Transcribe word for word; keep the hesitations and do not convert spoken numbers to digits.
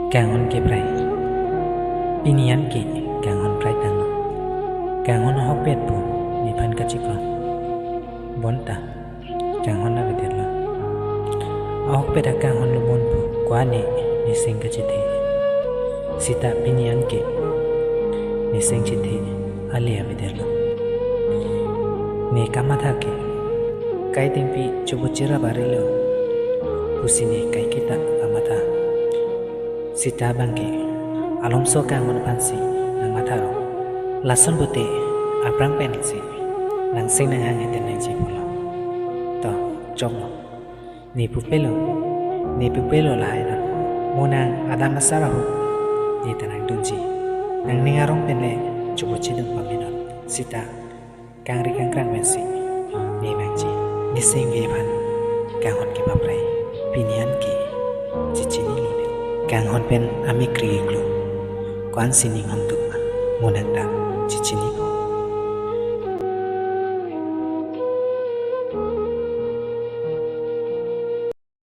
Kanghon keprai. Pini an ke kanghon prai tanglo. Kanghon ahokpet pu nephan kachiklo. Bonta kanghon avedetlo. Ahokpet akanghon lo bon pu ko-an ne neseng kachethe. Seta pini an ke neseng chethe ale avedetlo. Ne kamatha ke, kai tingpi chobo chera barilo pusi ne kaiketa kamatha. Seta abang ke alomso kanghon aphansi nangmatha ro. Lason pute aphrang pensi nangseng nanghang hete nangji pulo. To, choklo. Ne pupelo, ne pupelo lahai non. Mo nang adam asar ahut ne ta nangdunji. Nangning arong pen le chobo chedun pame non. Seta kangri kangkrang pensi ne vangji. Neseng ke aphan kanghon kepaprai. Pini an ke chechinilo le. Kanghon pen amekri iklo. Ko-ansi ning hongduk ma, mo nang ta chechini.